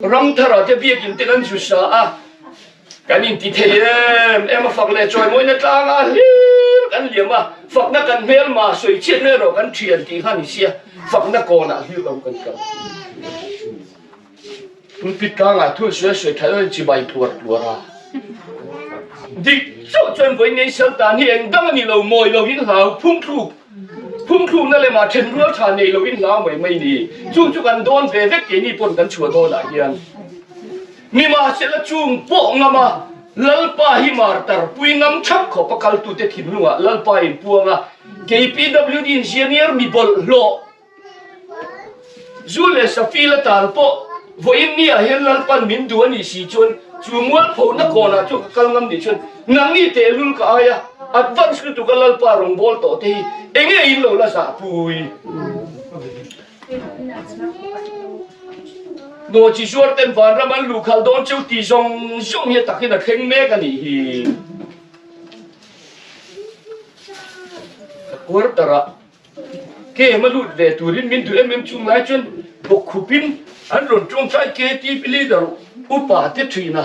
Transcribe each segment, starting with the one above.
Ramthara te biakin te kan zu sa a, kan inti thei em em a, fak leh chawimawina tlanga hlir kan liam a, fakna kan hmelma sawi chiat mai erawh kan thian tih kha ni sia, fakna kawnah hlir lo kan kal. Pulpit tlangah thun sual sawi tha deuhin chibai tluar tluar a. Dik chauh chuan vawiin nei sal tan hi eng dang a ni lo, mawi lovin hlau phungthluk phungthlukna lemah then rual tha nei lovin hlau mai mai ni. Chung chu kan dawn ve vek keini pawn kan chhuah dawnah hian. Nimahsela chung pawh ngam a, Lalpa hi martar pui ngam thap khawp a kaltute thinlungah Lalpa inpuang a, kei PWD engineer mi bawlhhlawh, Zu leh Safila tan pawh vawiin ni ah hian Lalpan min duh a nih si chuan chu mualphona kawnah chuan ka kal ngam nih chuan nangni tehlul ka ai a, advance lutuk a Lalpa rawngbâwl tawh te hi enge in lo la zahpui? Nawhchi zuar ten vanram an luhkhalh dawn cheu tih zawng zawng hi a takin a thleng mek a nih hi. Ka quarter ah Kem a lut ve turin min duh em em chung lai chuan bawkkhupin an rawn tawngtai KTP leader upa te thin a,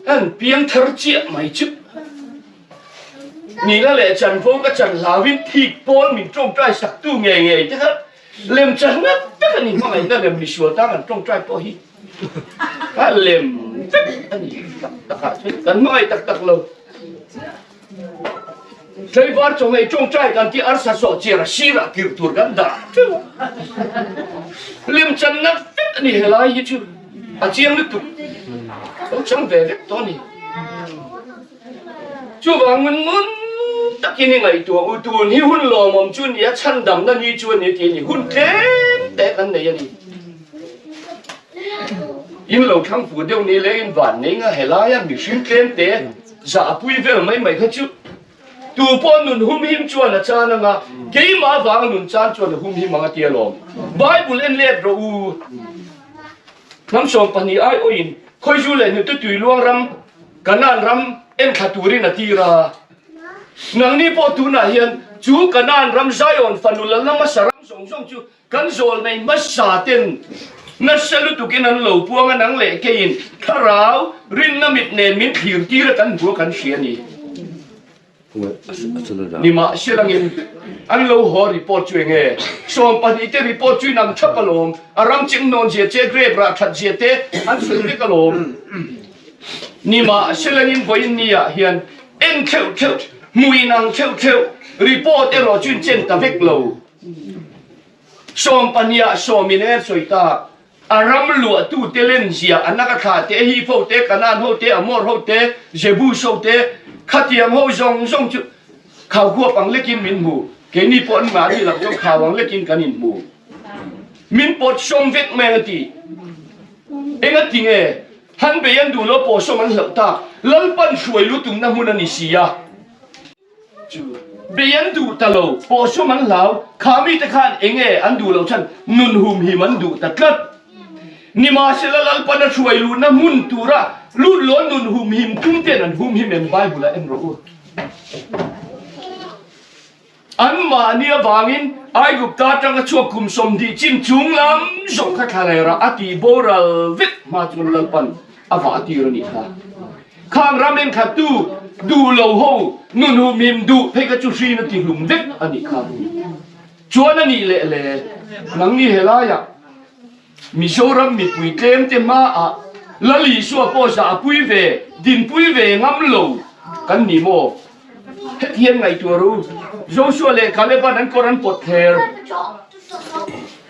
an piang thar chiah mai chu. Nihna leh chanvo ka chan hlauin thik pawl min tawngtai sak tu ngei ngei te kha lem chan ngat vek a ni hmangaihna lem misual tang an tawngtai pawh hi a lem vek a ni tak tak ah chuan kan hmangaih tak tak lo. Tlaivar chawhmeh tawngtai kan tih arsa sawh chiar a sirah tirh tur kan dah teuh a. Lemchanna vek a ni helai hi chu a chiang lutuk lo chang ve vek tawh a ni. Chuvang ngun ngun takin i ngaihtuah u tun hi hun lawmawm chu ni a chhandamna ni chu a ni tih a ni hun tlem te kan nei a ni. In lo thlang fu deuh ni leh in van nei nga helaia mihring tlem te Zahpui vel mai mai kha chu tu pawh nun humhim chuan a chan anga, keimah avanga nun chan chuan a humhim ang a ti alawm. Bible en let rawh u. Hnam 12 ai awin Khawizu leh Hnute Tuiluang ram, Kanaan ram en thla turin a tir a. Nangni pawh tunah hian chu Kanaan ram Zion fanu lalna hmasa ram zawng zawng chu Kan zawl nei hmasa ten nasa lutukin an lo puang a, nang leh keiin thlarau rinna mit nen min thlir tir a kan hmu a kan hria a ni. Nimahselangin an lo haw report chu enge? 12 te report chu inang thap alawm, a ram chim nawn zia che, grape rah that zia te an sawi vek alawm. Nimahselangin vawiin ni ah hian en theuh theuh, hmu inang theuh theuh, report erawh chu inchen ta vek lo. 12 ah sawmin e sawi ta, a ram luahtute len zia a naka thla te, Hif ho te, Kanaan ho te, Amor ho te, Jebus ho te, khatiang ho zawng zawng chu khau huap ang lekin min hmu, keini pawh an mahni lam chuan khau ang lekin kan inhmu. Min pawt sawm vek mai ang a ti. Enga ti nge? Han bei an duh lo pawh sawm an hlauh tak, Lalpan hruai lutumna hmun a ni si a. Chu bei an duh ta lo, pawhsawm an hlau, kha mite khan enge an duh loh chhan nun humhim an duh ta tlat. Nimahsela Lalpan a hruai luhna hmun tura lut lawn nun humhim tum ten an humhim em Bible ah en rawh u. Anmahni avangin Aigupta atanga chhuak kum 20 chin chung lam zawng kha thla lerah a tih boral vek hma chuan Lalpan a vah tir a nih kha. Khang ram enkhattu duh lo ho nun humhim duh phei kha chu hrin a ti hlum vek a nih kha. Chuan a nih leh le, nangni helaiah Mizoram mipui tlem te hmaah Lal Isua pawh zahpui ve, dinpui ve ngam lo kan ni maw? Heti hian ngaihtuah ru, Joshua leh Caleb-a'n an kawr an pawt thler.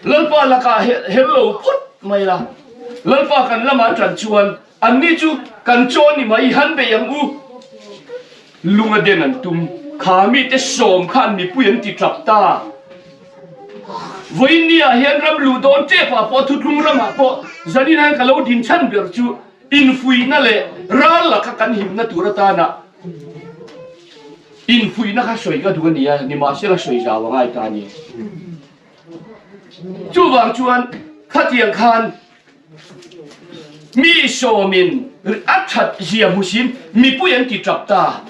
Lalpa lakah hel lo phawt mai la, Lalpa kan lamah ṭan chuan Anni chu kan chaw ni mai han bei ang u. Lung a den an tum. Kha mite sawm khan mipui an ti tap ta. Vawiin ni ah hian ram luh dawn tep ah pawh thutlung ram ah pawh zanin hian ka lo din chhan ber chu infuihna leh ral laka kan himna tur atana infuihna kha sawi ka duh a ni a, nimahsela sawi zau a ngai ta a ni. Chuvang chuan khatiang khan Mi sawmin a that zia hmusin mipui an ti tap ta.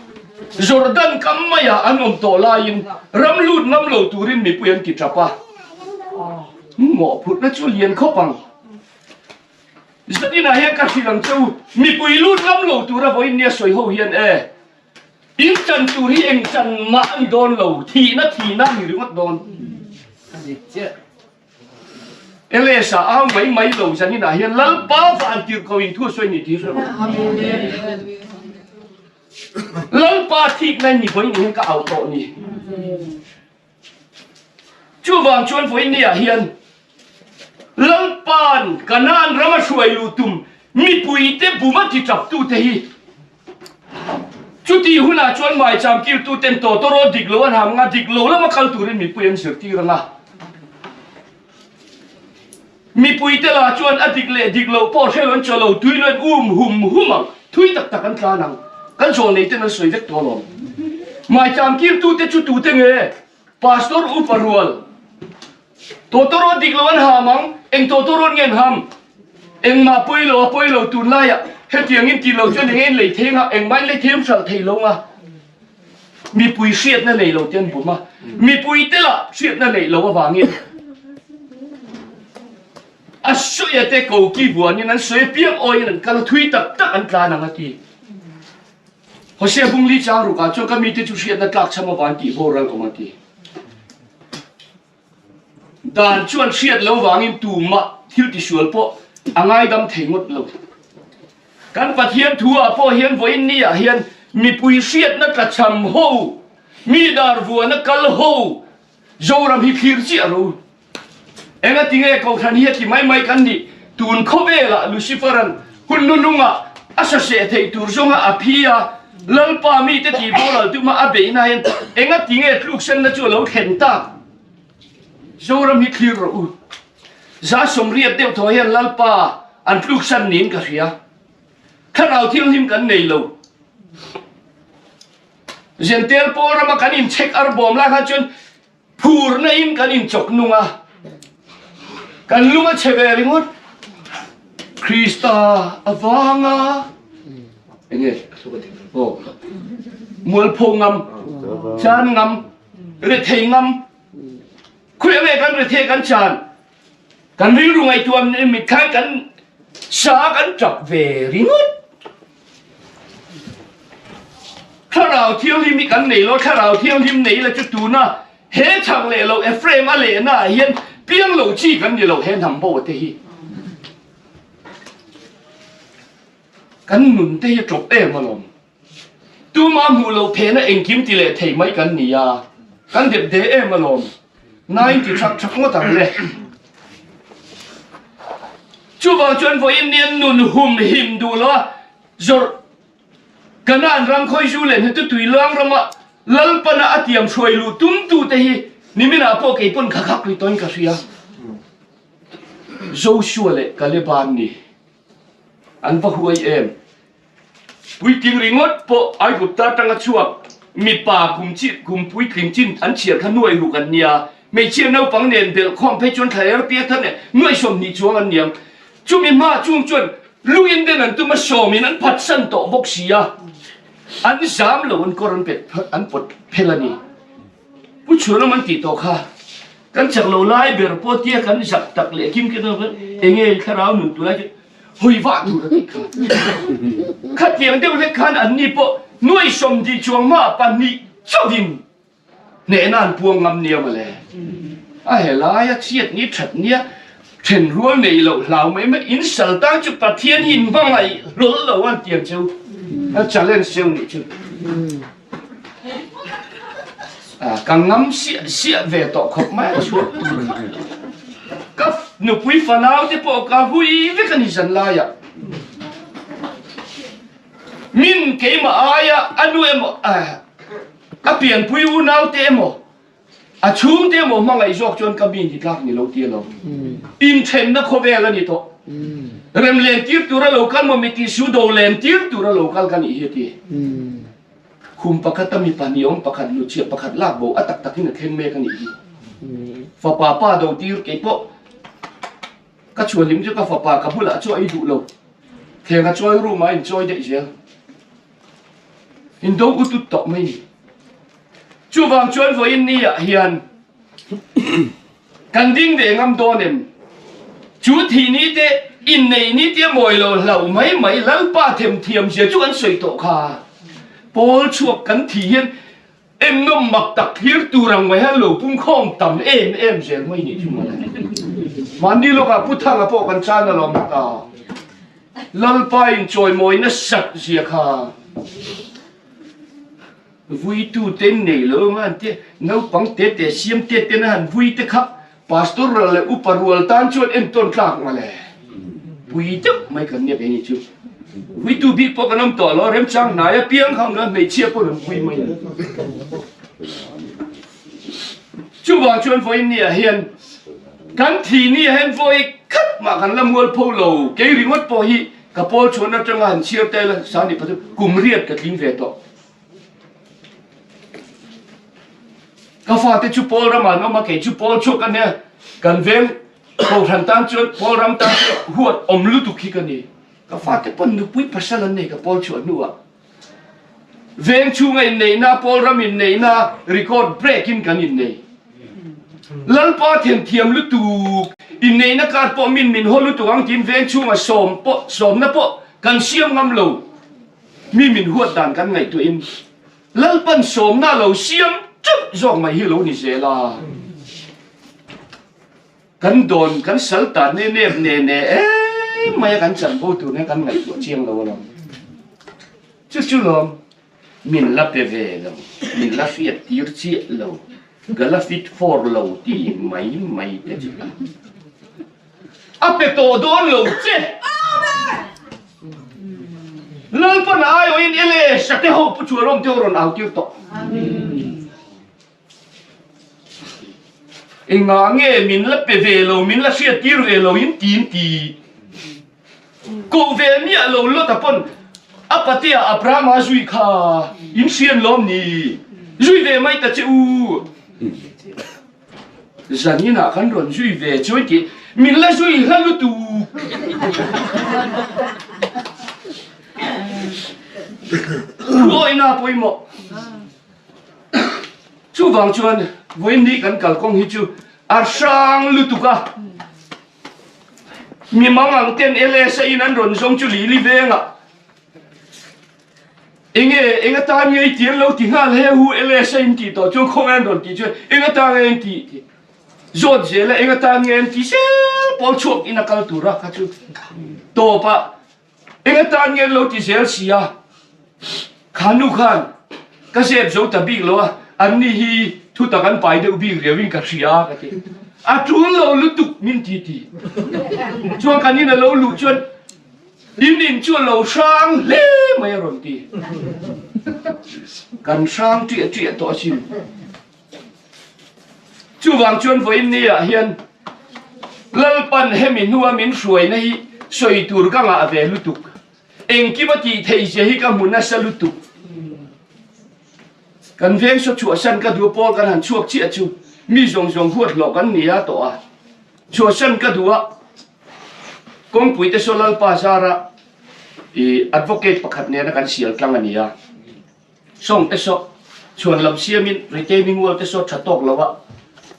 Jordan kam maiah an awm tawh laiin ram lut ngam lo turin mipui an ti tap a. Mawhphurhna chu lian khawp ang. Zaninah hian ka hrilh ang che u, mipui lut ngam lo tura vawiin nia sawi ho hian e, in chan tur hi eng chan mah a ni dawn lo, thihna thihna a ni ringawt dawn. LS-a au mai mai lo zaninah hian Lalpa van tirh ko in thu a sawi ni tih hre rawh. Lalpa thikna in ni vawiin hian ka au tawh ni. Chuvang chuan vawiinniah hian Lalpa'n Kanaan rama hruai luh tum mipuite buma tichaptute hi chutih hunah chuan maicham kiltuten tawtawrawl dik lo an ham nga, dik lo lama kal turin mipui an zirtir ang a. Mipuite lah chuan a dik leh dik loh pawh hrelo an chaw lo, tui lo an um hum hum ang, thui tak tak an tlan ang. Kan zawl nei ten an sawi vek tawh alawm. Maicham kirtute chu tute nge? Pastor upa rual. Tawtawrawt dik lo an ham ang, eng tawtawrawt nge an ham? Engmah pawi lo a pawi lo tunlaiah hetiang in tih loh chuan eng nge in lei thei anga, engmah in lei thei hralh thei lo anga. Mipui hriatna nei lo te an bum a, mipui te lah hriatna neih loh avangin a sawi te ko ki buanin an sawi apiang awiin an kal a, thui tak tak an tlan ang a ti. Hosea Bungli chang rukah chuan ka mite chu hriatna tlak chham avang tih boral awm a ti. Dan chuan hriat lo vangin tumah thil tisual pawh a ngaidam thei ngawt lo. Kan Pathian thu ah pawh hian vawiin ni ah hian mipui hriatna tlachham ho, mi dar vuana kal ho Zoram hi thlir chiah ro. Enga tinge Kohhran hi a ti mai mai kan nih? Tun khawvelah Lucifer-a'n hun nunungah a saseh theih tur zawnga a phi a, Lalpa mite tih boral tuma a beihna hian enga tinge tluksenna chu a lo thlen tak? Zoram hi thlir rawh u. 180 deuh thaw hian Lalpa an tluksan niin ka hria. Thlarau thianghlim kan nei lo. Zentel pawl rama kan inchhek arbawm lai khan chuan Phurna in kan inchawk nung a, kan lung a chhe ve ringawt. Krista avanga enge aw mualpho ngam, chan ngam, rethei ngam, khawi ange kan rethei kan chan, kan rilru ngaihtuah mitthla in kan sa kan tap ve ringawt. Thlarau Thianghlim hi kan nei lo, Thlarau Thianghlim nei ila chu tuna he chhak leh lo Ephraim a lehna ah hian piang lo chi kan ni lo he hnam bo te hi. Kan nun te hi a tawp em alawm. Tuma hmuh loh phehna engkim ti leh thei mai kan ni a, kan dep de em alawm. Nai ti thak thak ngawt ang le. Chuvang chuan vawiin nian nun hum him duh lo a, zawrh Kanaan ram khawizu leh hnetu tui luang rama Lalpana a tiam hruai luh tumtu te hi niminah pawh kei pawn khakhak ri tawhin ka hria. Joshua leh Kaleba an ni. An va huai em. Puitling ringawt pawh Aigupta atanga chhuak mipa kum chi kum puitling chin an chhiar kha nuai ruk an nia. Hmeichhia naupang nen belh khawm phei chuan thla er piang thar nen nuai 20 chuang an niang. Chumi hma chung chuan lungin den an tum a sawmin an phatsan tawh bawk si a, an zam lo an kawr an pet an pawt phel a ni. Pu Chhuanawm an tih tawh kha kan chak lo lai ber pawh tia kan zak tak leh kim khin enge thlarau nun tur lai chu hawi vah tur a tih kha. Khatiang deuh hlek khan anni pawh nuai 20 chuang hmaah pahnih chauhin Hnehna an puang ngam nia mawle. A helai a chhiat ni that nia then rual nei loh hlau mai mai in sal tang chu Pathian hi in hmangaih hlawl lo an tiang cheu a challenge cheu nih chu. A ka ngam siah siah ve tawh khawp mai a chhuak tur kha. Ka nupui fanau te pawh ka hui vek a ni zan laiah. Min keimah aia a nu emaw a pianpui unaute emaw a chhungte emaw hmangaih zawk chuan ka mi ni tlak ni lo ti a lo. Inthenna khawvel a ni tawh. Rem len tir tura lo kal maw mi tih su do len tir tura lo kal ka nih hi a ti. Khum pakhat a mipa hniawm pakhat hnuchhiah pakhat lak bo a tak takin a thleng mek a nih hi. Fapa pa do tir kei pawh Ka chhuahlim chu ka fapa ka bulah chu a i duh lo. Thleng a chawi room ah a inchawi daih zel. Indo u tut tawh mai ni. Chuvang chuan vawiin ni ah hian kan ding ve ngam dawn em? Chu thih ni te. Innei ni tia mawi lo hlauh mai mai Lalpa themthiam zia chu kan sawi tawh kha. Pawl chhuak kan thih hian ennawm mak tak thlir tur ang mai hian lo pungkhawm tam em em zel mai nih chu mawle. Mahni lawkah Pu Thanga pawh kan chan alawm ta. Lalpa in chawimawi nasat zia kha. Vuitu te nei lo anga an tia, naupang te te siam te ten a han vui te kha Pastor ral leh upa rual tan chuan entawn tlak mawle. Pui deuh mai kan nia keini chu. Vuitu bik pawh kan awm tawh lo, remchang hnai apiang kha awm hmeichhia pawh an vui mai a. Chuvang chuan vawiin ni ah hian kan thi ni ah hian vawi khat mah kan la mual pho lo, kei ringawt pawh hi ka pawl chhuan atanga han chhiar tel a, Sani pathum kum riat ka tling ve tawh. Ka fate chu Paul ramah an awm a, kei chu Paul chhuak ka nia. Kan veng kohhran tan chuan Paul ram tan chuan huat awm lutuk hi ka ni. Ka fate pawn nupui pasal an nei ka Paul chhuah hnuah. Veng chhunga inneihna, Paul ram inneihna record break in kan innei. Lalpa themthiam lutuk, inneihna kar pawh min min haw lutuk ang tiin veng chhunga sawm pawh sawmna pawh kan siam ngam lo. Mi min huat dan kan ngaihtuahin Lalpan sawmna lo siam teuh zawk mai hi lo ni zel a. Kan dawn kan sal ta ne nep ne ne em mai a kan chanvo tur nen kan ngaihtuah chiang lo alawm. Chu chu lawm min la pe ve lo, min la hriat tir chiah lo, ka la fit for lo ti mai mai te chu a pe tawh dawn lo che. Lalpan aiawhin ele sate ho pu chuan awm te ho rawn au tir tawh. Engah nge min la pe ve lo, min la hriat tir ve lo in ti in ti. Koh ve miah lo Lota pawn a patea Abrahama zui kha in hrian lawm ni? Zui ve mai ta che u. Zaninah kan rawn zui ve chuan tih min la zui hla lutuk. Thuawihna pawimawh. Chuvang chuan vawiin ni kan kalkawng hi chu a hrang lutuk a. Mi mangang ten LSA in an rawn zawng chu Lili vengah Enge eng atan nge i tir lo ti nghal he hu LSA in tih tawh chuan khawngaih an rawn tih chuan eng atan nge an tih tih zawt zel a eng atan nge an tih zel pawl chhuak in a kal tur a kha chu tawp ah eng atan nge an lo ti zel si a kha nu khan ka zep zo ta bik lo a an ni hi thutak an pai deuh bik riau in ka hria ka ti a tul lo lutuk min ti ti chuan kan in a lo luh chuan In in chu a lo hrang hle mai a rawn ti. Kan hrang ṭiah ṭiah tawh asin. Chuvang chuan vawiin ni ah hian Lalpan hemi hnua min hruaina hi sawi tur ka ngah ve lutuk. Engkim a tih theih zia hi ka hmu nasa lutuk. Kan veng saw chhuahsan ka duh a pawl kan han chhuak chiah chu mi zawng zawng huat hlawh kan ni a tawh a. Chhuahsan ka duh a. Kawngpui te saw Lalpa zara i advocate pakhat nena kan sial tlang a ni a. Sawng te saw chhuan lam siamin retaining wall te saw tha tawk lo a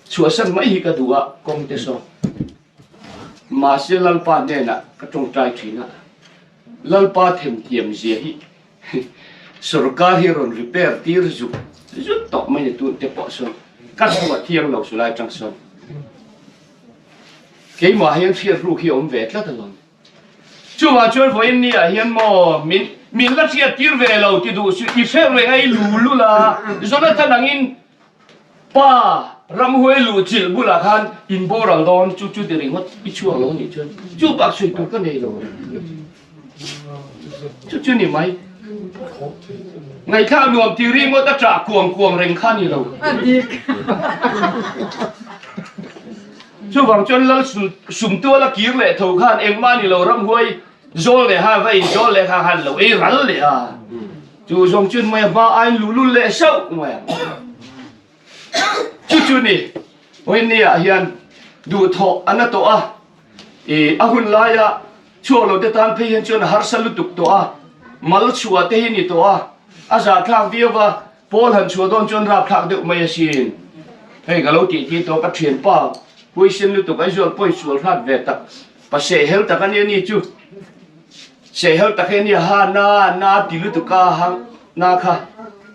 chhuahsan mai hi ka duh a kawng te saw. Mahse Lalpa hnenah ka tawngtai thin a, Lalpa themthiam zia hi sorkar hi rawn repair tir zuk zut tawh mai ni tun te pawh sawn ka chhuah thiang lo sulai atang sawn. Keimah hian hriat ruk hi a awm ve tlat alawm. Chuvang chuan vawiin ni ah hian maw min min la hriat tir ve lo ti duh suh i hre reng a i lu lul a, Jonathan angin pa ramhuai luh chilh bulah khan in boral dawn chu chu ti ringawt i chhuak lo nih chuan chu bak sawi tur ka nei lo. Chu chu ni mai. Ngaihthlak nuam ti ringawt a ṭah kuang kuang reng kha ni lo. Chuvang chuan Lal Sumtual a kir leh tho khan engmah ni lo ramhuai zawl leh ha va in zawl leh kha han lo ei ral leh a. Chu zawng chuan mai a hma aiin luhlul leh sauh mai a. Chu chu ni, Wendy ah hian duhthawh a na tawh a. I a hun laia chhuak lo te tan phei hian chuan a harsa lutuk tawh a, mal chhuah te hi ni tawh a, a zahthlak viau a, Paul han chhuah dawn chuan rapthlak deuh mai asin. Hei ka lo tih tir tawh ka thianpa huaisen lutuk Aizawl pawi sual hrat ve tak. Pa sehhel tak a nia ni chu. Sehhel tak hi a nia ha na na ti lutuk a hang na kha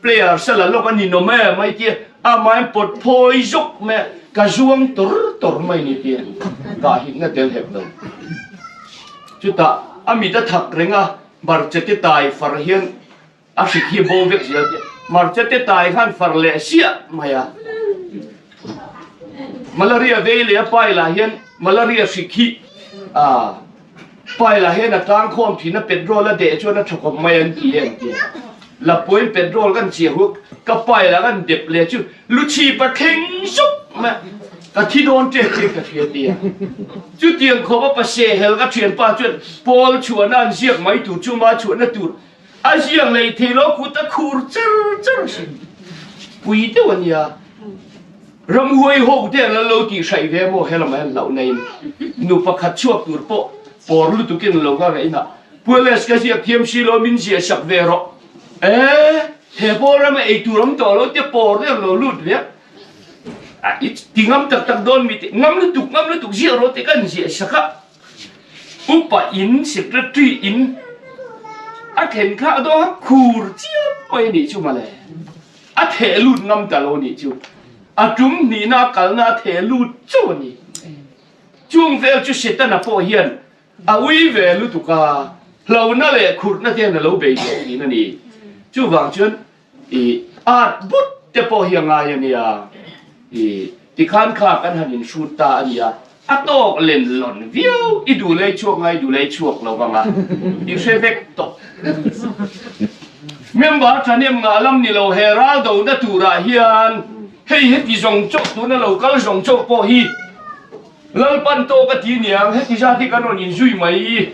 player sala lawk a ninawm em mai tia a main pawt phawi zawk mai a ka zuang tawr tawr mai ni tia kah hikna tel hek lo. Chutah a mit a thak reng a Barchete tai far hian A hrik hi bo vek zel teh. Hmarcha te tai khan far leh siah mai a. Malaria vei leh a pai lah hian malaria hrik hi a pai lah hian a tlang khawm thin a petrol a deh chuan a tha khawp mai an ti em ti. Lapuain petrol kan chiah huk ka pai lah kan dep leh chu luchhip a thleng sup mai a. Ka thi dawn tep tih ka hria tia. Chutiang khawp a paseh hel ka thianpa chuan pawl chhuahna an ziak mai tur chu ma chhuahna tur A ziak lei thei lo kut a khur char char sin. Pui deuh a nia. Ramhuai ho te an lo tih hraih ve maw helam ah hian hlauh neiin nu pakhat chhuak tur pawh pawr lutukin an lo nghak a inah Puales ka ziak thiam si lo min ziah sak ve rawh. E he pawl rama ei tur awm tawh lo tia pawr te an lo lut ve a. I ti ngam tak tak dawn mi tih ngam lutuk ngam lutuk ziah rawh tih ka inziah sak a. Upa in secretary in a thlen kha a dawn khur chiam mai a nih chu mawle. A theh lut ngam ta lo a nih chu. A tum hnihna a kalna a theh lut chauh a ni. Chung vel chu Setana pawh hian a ui ve lutuk a, hlauhna leh khurhna te hian a lo bei tawh thin a ni. Chuvang chuan I at but te pawh hi a ngai a nia. I tikhan kha kan han inhrut ta a nia. A tawk len lawn viau. I duh lei chhuak ngai duh lei chhuak lo vang a. I hre vek tawh. Member thahnem ngah lam ni lo he ral dona turah hian hei heti zawng chauh tuna lo kal zawng chauh pawh hi Lalpan tawk a ti niang heti zat hi kan rawn inzui mai.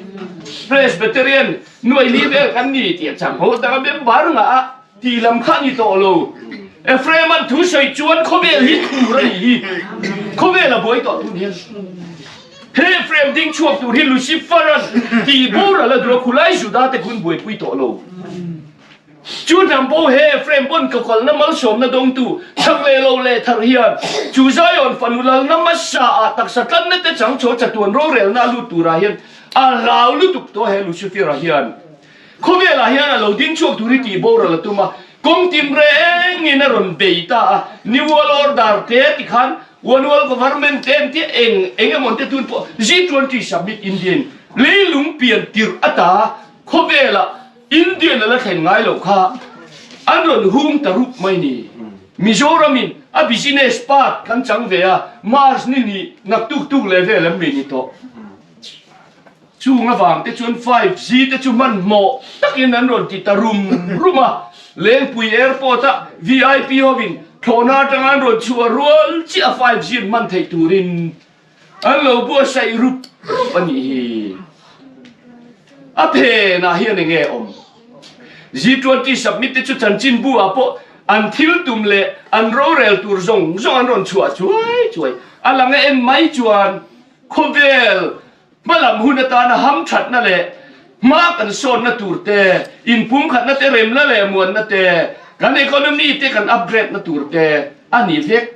Presbyterian Nuai li vel kan ni tih a chang ho tak a member ngah a tih lam kha a ni tawh lo. Ephraim-a'n thu sawi chuan khawvel hi tur a nih hi. Khawvel a buai tawh tun hian. He Ephraim ding chhuak tur hi Lucifer-a'n tih boral a duh a, khulai Juda te khun buaipui tawh lo. Chu hnam pawh he Ephraim pawn ka kalna malsawmna dawngtu chak leh lo leh thar hian chu Zion fanu lalna hmasa ah taksa tlanna te chang chho chatuan rorelna a lut turah hian a hlau lutuk tawh he Lucifer-a hian khawvelah hian a lo ding chhuak tur hi tih boral a tum a, kawng tin rengin a rawn bei ta a, New World Order te tikhan One World Government te an tia eng eng emaw te tun pawh G20 Summit Indian leilung pian tirh ata khawvelah Indian a la thlen ngai loh kha an rawn hung ta rup mai ni. Mizoram in a business part kan chang ve a, March ni ni nak tuk tuk leh vel an mi ni tawh. Chung avang te chuan 5G te chu hmanhmawh takin an rawn ti ta rum rum a, Lengpui Airport a VIP hovin thlawhna atanga an rawn chhuah rual chiah a 5G an hman theih turin An lo buatsaih rup rup a nih hi. A phenah hian eng nge awm? G20 summit te chu chanchinbu ah pawh an thil tum leh an rorel tur zawng zawng an rawn chhuah chuai chuai. A lang a en mai chuan khawvel hmalam hun atana hamthatna leh hma kan sawnna tur te, inpumkhatna te, remna leh muanna te, kan economy te kan upgrade na tur te a ni vek.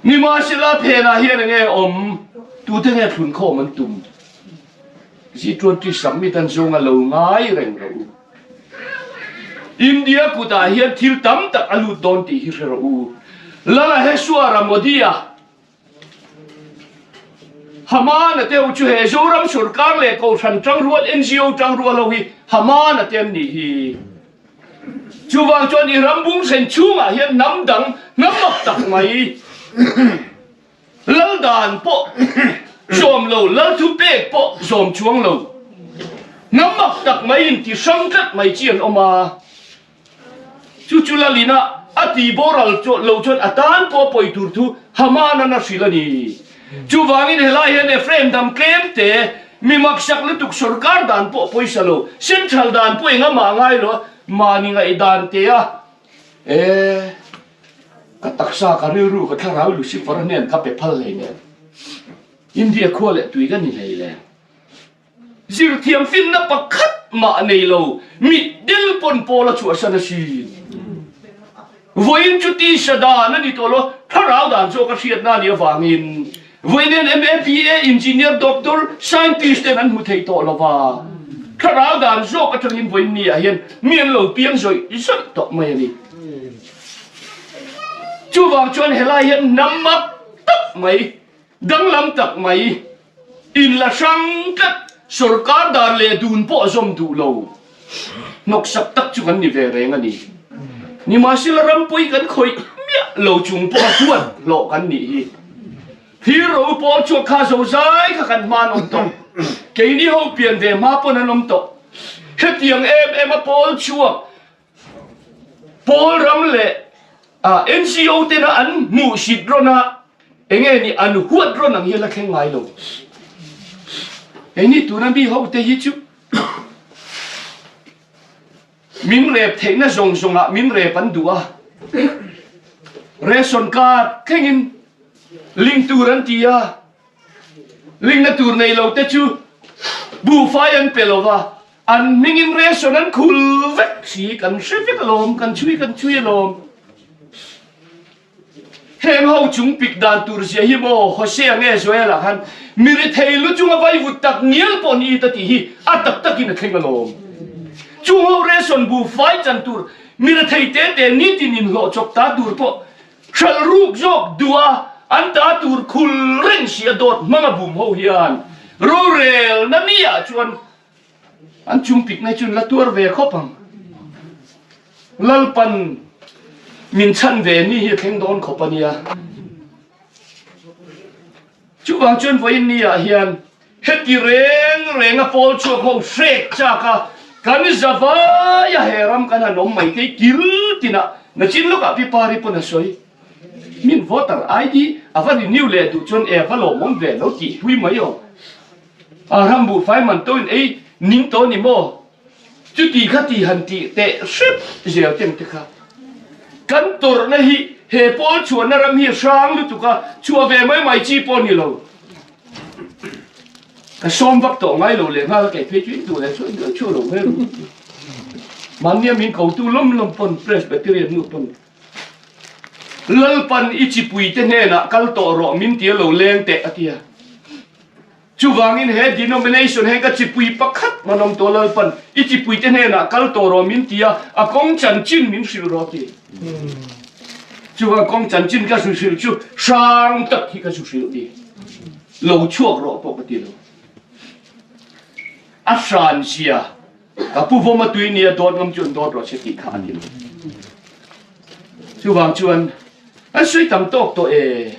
Nimahsela phenah hian enge awm? Tute nge thlun khawm an tum? G20 summit an zawnga lo ngai reng rawh u. India kutah hian thil tam tak a lut dawn tih hi hre rawh u. Lala Heswara Modi-a Haman-a te ho chu he Zoram sorkar leh Kohhran tangrual NGO tangrual ho hi Haman-a te an nih hi. Chuvang chuan i ram bung hren chhungah hian hnam dang hnam mak tak mai lal dan pawh zawm lo, lal thu pek pawh zawm chuang lo, hnam mak tak mai in ti hrang tlat mai chi an awm a. Chu chu lalin a a ti boral lo chuan a tan pawh a pawi tur thu Haman-an a hrilh a ni. Chuvangin helai hian Ephraim dam tlem te, mi maksak lutuk sorkar dan pawh pawisa lo, central dan pawh eng amah ngai lo a, mahni ngaihdan te a, e, ka taksa, ka rilru, ka thlarau Lucifer hnen ka pe phal hlei nen, India khua leh tui ka ni hlei le. Zirthiam finna pakhat mah nei lo, mitdel pawn pawl a chhuahsan asin. Vawiin chu tisa dan a ni tawh lo, thlarau dan zawk a hriatna a nih avangin. Vawiin MAPA engineer, doctor, scientist ten an hmu thei tawh lo va, thlarau dan zawk atangin vawiin ni ah hian mi an lo piang zawih zawih tawh mai a ni. Chuvang chuan helai hian hnam mak tak mai, danglam tak mai, inla hrang tlat, sorkar dan leh dun pawh zawm duh lo, hnawksak tak chu kan ni ve reng a ni. Nimahsela rampui kan khawih miah lo chung pawha huat hlawh kan nih hi. Thir ro pawl chuak kha zozai kha kan hma an awm tawh. Keini ho pian ve hma pawn an awm tawh. Hetiang em em a pawl chuak pawl ram leh NGO tena an hmuhsit rawn a enge ni an huat rawn ang hi a la thleng ngai lo. Keini tuna mi ho te hi chu Min rep theihna zawng zawngah min rep an duh a, ration card thlengin ling tur an ti a, lingna tur nei lo te chu buhfai an pe lo va, an hmingin ration an khul vek si, kan hre vek alawm, kan chhui kan chhui alawm. Heng ho chung pik dan tur zia hi maw Hosea nge Joel-ah khan mi rethei lu chunga vaivut tak ngial pawh ni ta tih hi a tak takin a thleng alawm. Chung ho ration bu fai chan tur mi rethei te te nitin inhlawh chawp ta tur pawh hralh ruk zawk duh a an ta tur khul reng si a dawt hmanga bum ho hian rorelna ni ah chuan An chung pikna chu la tuar ve khawp ang. Lalpan min chhan ve ni hi a thleng dawn khawp a nia. Chuvang chuan vawiin ni ah hian heti reng reng a pawl chhuak ho hrek chak a kan zavai a he ram kan han awm mai te kil tinah nachin lawkah pi Pari pawn a sawi. Min voter ID a va renew leh duh chuan e va lawmawm ve lo tih hlui mai aw. A ram buhfai man to in ei ning tawh ni maw? Chuti kha ti han tih teh hrep zel tem te kha. Kan tawrhna hi he pawl chhuahna ram hi a hrang lutuk a, chhuah ve mai mai chi pawh ni lo. Ka sawm vak tawh ngai lo leh nghal a kei phei chu in duh leh chuan in chhuah lo mai ru. Mahnia min kotu lawm lawm pawn Presbyterian nu pawn Lalpan i chipuite hnenah kal tawh rawh min ti a lo leng teh a ti a. Chuvangin he denomination he ka chipui pakhat man awm tawh Lalpan i chipuite hnenah kal tawh rawh min ti a, a kawng chanchin min hrilh rawh a ti. Chuvang kawng chanchin ka zu hrilh chu hrang tak hi ka zu hrilh ni. Lo chhuak rawh pawh ka ti lo. A hran zia Ka pu vawm a tui nia dawt ngam chuan dawt rawh se tih kha a ni lo. Chuvang chuan an sawi tam tawk tawh e.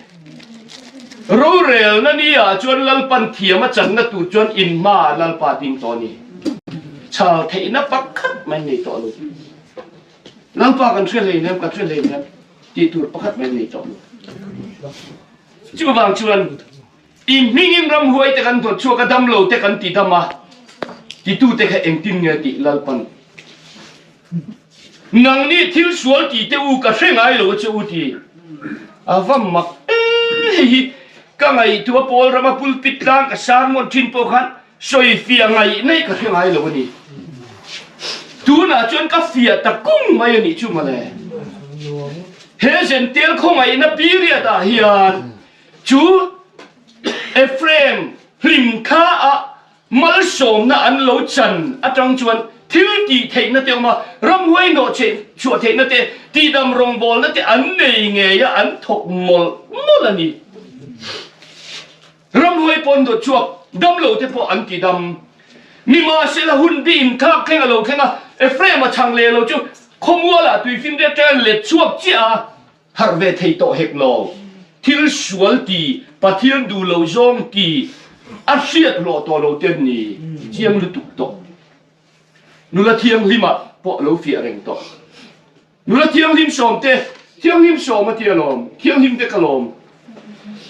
Rorelna ni ah chuan Lalpan thiam a channa tur chuan in hma ah Lalpa ding tawh a ni. Chhal theihna pakhat mai nei tawh lo. Lalpa kan hre hleinem, kan hre hleinem tih tur pakhat mai nei tawh lo. Chuvang chuan I hmingin ramhuai te kan dawt chhuak a, damlo te kan ti dam a, titute kha engtin nge tih Lalpan nangni thil sual ti te u ka hre ngai lo a che u ti a va mak e hei hi ka ngaihtuah pawl rama pulpit tlang ka sermon thin pawh khan sawi fiah ngaih naih ka hre ngai lo a ni tunah chuan ka fiah ta kung mai a nih chu mawle he zentel khawngaihna period ah hian Chu Ephraim hlim kha a malsawmna an lo chan atang chuan thil tih theihna te awm a, ramhuai hnawh chhuah theihna te, tihdam rawngbawlna te an nei ngei a, an thawk mawlh mawlh a ni. Ramhuai pawh an dawt chhuak, damlo te pawh an tidam. Nimahsela hun bi inthlak thleng a lo thleng a, Ephraim a chhang leh lo chu khawmualah tuifinriat atanga let chhuak chiah a, Harh ve thei tawh hek lo. Thil sual ti, Pathian duh lo zawng ti a hriat hlawh tawh lo te an ni chiang lutuk tawh. Nula thianghlim ah pawh lo fiah reng tawh. Nula thianghlim sawm te, thianghlim sawm a ti alawm, thianghlim te ka lawm.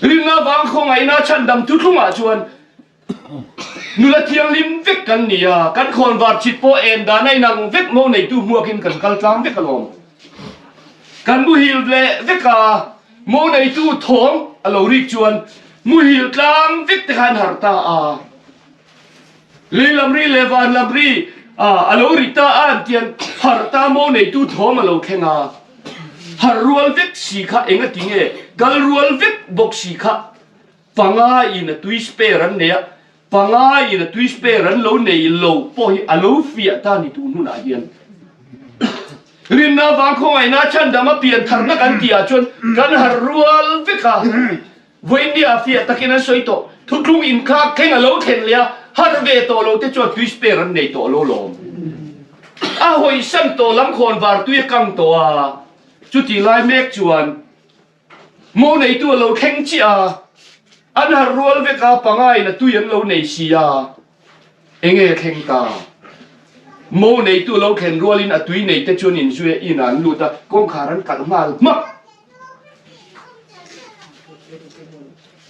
Rinna vang khawngaihna chhandam thuthlung ah chuan Nula thianghlim vek kan ni a, kan khawnvar chhit pawh en dan a inang vek mo neitu hmuakin kan kal tlang vek alawm. Kan muhil leh vek a, mo neitu thawm a lo rik chuan muhil tlang vek te kha an harh ta a. Lei lam ri leh van lam ri a lo ri ta a an tian harh ta mo neitu thawm a lo thleng a. Harh rual vek si kha enga tinge kal rual vek bawk si kha. Panga in a tui spare an nei a, panga in a tui spare an lo nei lo pawh hi a lo fiah ta ni tun hunah hian. Rinna vang khawngaihna chhandam a pian tharna kan tih ah chuan kan harh rual vek a, vawiinnia fiah takin an sawi tawh. Thuthlung inkhak thleng a lo thlen leh a, harh ve tawh lo te chuan tui spare an nei tawh lo lawm. A hawisan tawh lam khawn var tui a kang tawh a, chutih lai mek chuan Mo neitu a lo thleng chiah a, an harh rual vek a, pangaiin a tui an lo nei si a, enge thleng ta? Mo neitu a lo thlen rualin a tui nei te chuan inzui a, inah an lut a, kawngkhar an kalh nghal hmak.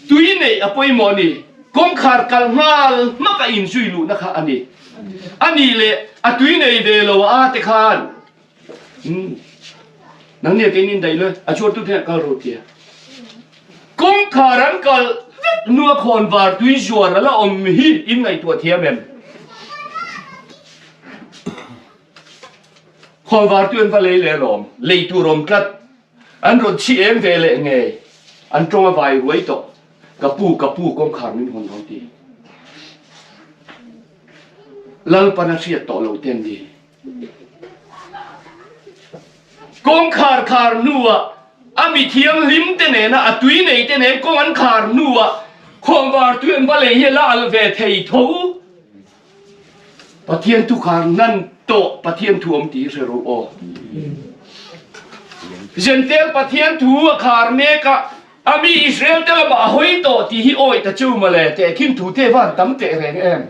Tui neih a pawimawh a ni, kawngkhar kalh nghal hmak a inzui luhna kha a ni. A nih leh a tui nei ve lo a te khan Umm. Nang nia keinin daih le, a chhuartu te kal rawh tia. Kawngkhar an kal vek hnua khawn var tui zuar a la awm hi in ngaihtuah thiam em? Khawn var tui an va lei leh alawm, lei tur awm tlat. An rawn chhi eng ve leh ngei, an tawng a vai ruai tawh. Ka pu, ka pu kawngkhar min hawn rawh ti. Lalpan a hriat tawh lo te an ni. Kawngkhar khar hnuah a mi thianghlim te nena a tui nei te nen kawng an khar hnuah khawnvar tui an va lei hi a la al ve thei tho. Pathian thu khar hnan tawh Pathian thu awm tih hi hre rawh aw. Zentel Pathian thu a khar mek a, a mi Israel te lamah a hawi tawh tih hi awi ta chu mawle tehkhin thu te van tam teh reng em.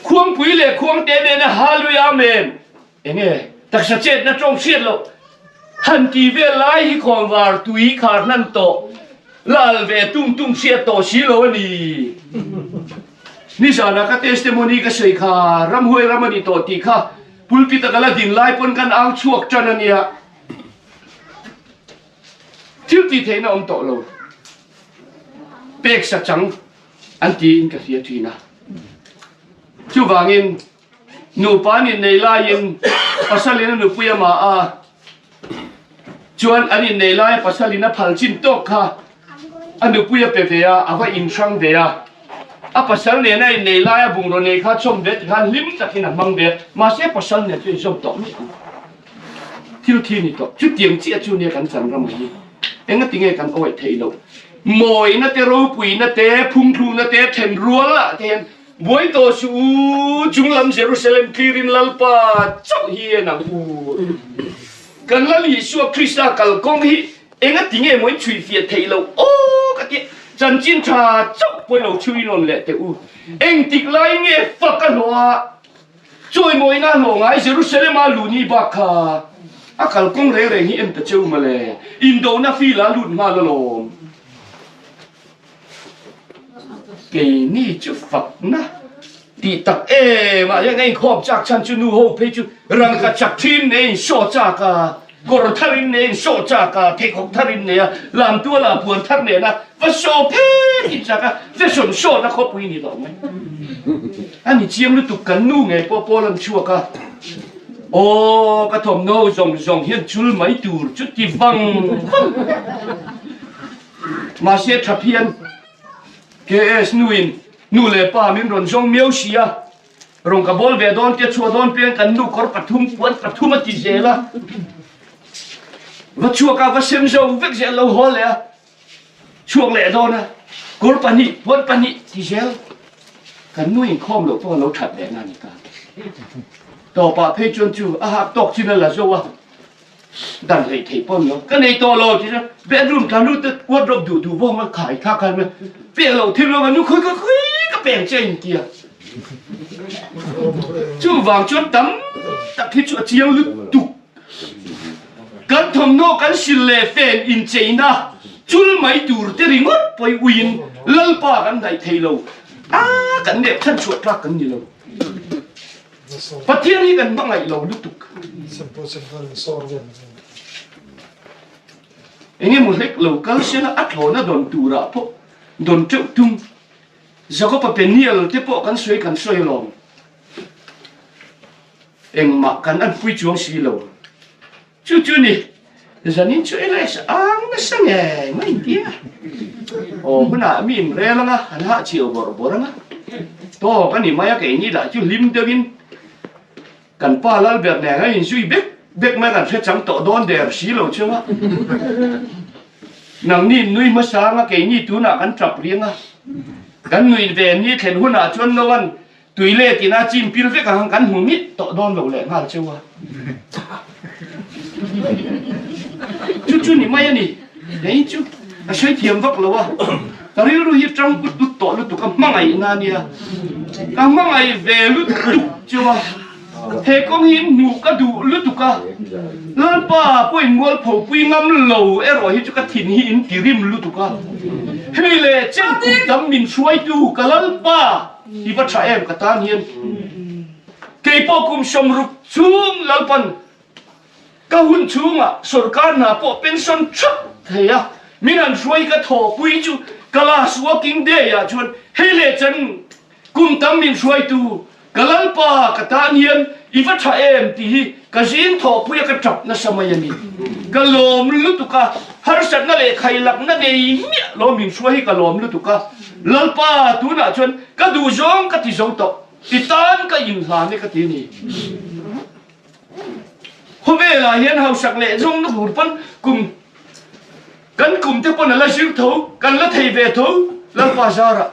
Khuangpui leh khuangte nena Hallelujah Amen enge taksa chetna tawng hriat loh han ti vel lai hi khawnvar tui khar hnan tawh lal ve tung tung hriat tawh si lo a ni. Nizanah ka testimony ka sawi kha ramhuai ram a ni tawh tih kha pulpit a ka la din lai pawn kan au chhuak tan a nia. Thil tih theihna awm tawh lo. Pek sa chang an tiin ka hria thin a. Chuvangin nupa an innei laiin pasalin a nupui a mah a, chuan an innei laia pasalin a phal chin tawk kha a nupui a pe ve a, a va inhrang ve a. A pasal nena innei laia bungraw nei kha chawm ve tikhan hlim takin a hmang ve a, mahse pasal nen chu inzawm tawh miah ang. Thil thi ni tawh. Chutiang chiah chu nia kan chan ram hi. Engati nge kan awih theih loh? Mawina te, ropuina te, phungthluna te, then rual ah te hian buai tawh suh u, chunglam Jerusalem tlirin Lalpa chauh hi en ang u. Kan Lal Isua Krista kalkawng hi engati nge maw in chhui fiah theih loh aw ka ti. Chanchin tha chauh pawh lo chhui rawn leh teh u. Engtik lai nge fak a hlawh a? Chawimawina hlawh ngai Jerusalem-a luni bak kha a kalkawng reng reng hi en ta cheu mawle, indona feel a lut nghal alawm. Keini chu fakna tih tak em ah hian a inkhawm chak chhan chu nu ho phei chu rangka chak thin nei insawh chak a, kawr thar in nei insawh chak a, pheikhawk thar in nei a, lamtual ah puan thar nen a va saw phet in chak a, fashion show na khawpui ni lo mai. A ni chiang lutuk kan nu ngei pawh pawl an chhuak a, aw ka thawmhnaw zawng zawng hian chul mai tur chu ti vang vang. Mahse tha phian KS nuin nu leh pa min rawn zawng miau si a, rawn ka bawl ve dawn tia chhuah dawn pian kan nu kawr pathum puan pathum a ti zel a, va chhuak a va sem zo vek zel lo haw leh a. Chhuak leh dawn a, kawr pahnih, puan pahnih ti zel kan nu inkhawm loh pawh a lo that leh na ni ta. Tawpah phei chuan chu a hak tawk chin a la zo a, dan hleih theih pawh ni lo, ka nei tawh lo ti chuan bedroom tla lut te wardrobe duh duh vawng a khai thlak khan mai pek loh thil lo a nu khawi khawi khawi ka peng che a inti a. Chuvang chuan tam tak hi chu a chiang lutuk. Kan thawmhnaw kan sil leh fen incheina chul mai tur te ringawt pawi uiin Lalpa kan hnaih thei lo a, kan nep chhan chhuah tlak kan ni lo. Pathian hi kan hmangaih lo lutuk. Enge maw hlek lo kal sela a thlawna dawn turah pawh dawn teuh tum. Jakob-a Peniel te pawh kan sawi kan sawi alawm. Engmah kan anpui chuang si lo. Chu chu ni. Zanin chu LS ang nasa ngei mai in tia. Aw hunah mi in rel anga an hah chiau bawrh bawrh anga. Tawk a ni mai a keini lah chu hlim deuhin kan pa Lalber nen a inzui bek bek mai kan hre chang tawh dawn der si lo chunga. Nangni in nui hmasa anga keini tunah kan tap riang a. Kan nuih ve ni thlen hunah chuan Noan Tui leh tina chim pil vek ang kan hmu mit tawh dawn lo leh nghal cheu a. Chu chu ni mai a ni. Kei chu ka sawi thiam vak lo a. Ka rilru hi tang ut ut tawh lutuk a hmangaihna a nia. Ka hmangaih ve lutuk cheu a. He kawng hi hmuh ka duh lutuk a. Lalpa pawhin mualpho pui ngam lo erawh hi chu ka thin hi in ti rim lutuk a. Hei leh chen kum tam min hruaitu ka Lalpa. I va tha em ka tan hian keipawh kum 60 chhung Lalpan ka hun chhungah sorkar hna pawh pension thap thei a, min han hruai ka thawhpui chu ka last working day ah chuan hei leh chan kum tam min hruaitu ka Lalpa ka tan hian i va tha em tih hi ka zing thawhpui a ka tap nasa mai a ni. Ka lawm lutuk a, harsatna leh khailakna nei miah lo min hruai hi ka lawm lutuk a. Lalpa, tunah chuan ka duh zawng ka ti zo tawh, ti tan ka inhlan e ka ti a ni. Khawvelah hian hausak leh zawng na tur pawn kum kan kum te pawn a la zir tho, kan la thei ve tho Lalpa zarah.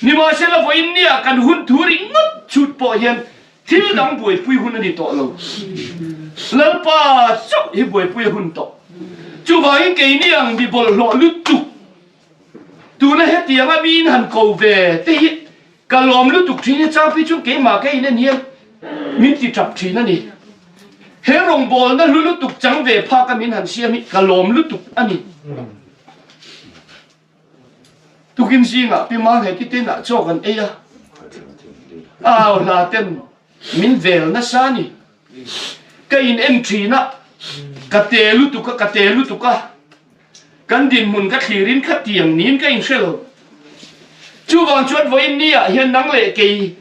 Nimahsela vawiin nia kan hun thu ringawt chhut pawh hian thil dang buaipui hun a ni tawh lo. Lalpa chauh hi buaipui a hun tawh. Chuvangin keini ang mi bawlhhlawh lutuk Tuna hetianga miin han ko ve te hi ka lawm lutuk thin e, chang phei chuan keimah ka inen hian min ti tap thin a ni. He rawngbawlna hlu lutuk chang ve phak a min han siam hi ka lawm lutuk a ni. Tukin zingah Pi Mangheti te inah chaw kan ei a, au hla ten min vel nasa a ni. Ka in en thin a, ka te lutuk a, ka te lutuk a. Kan dinhmun ka thlirin kha tiang niin ka inhre lo. Chuvang chuan vawiin ni-ah hian nang leh kei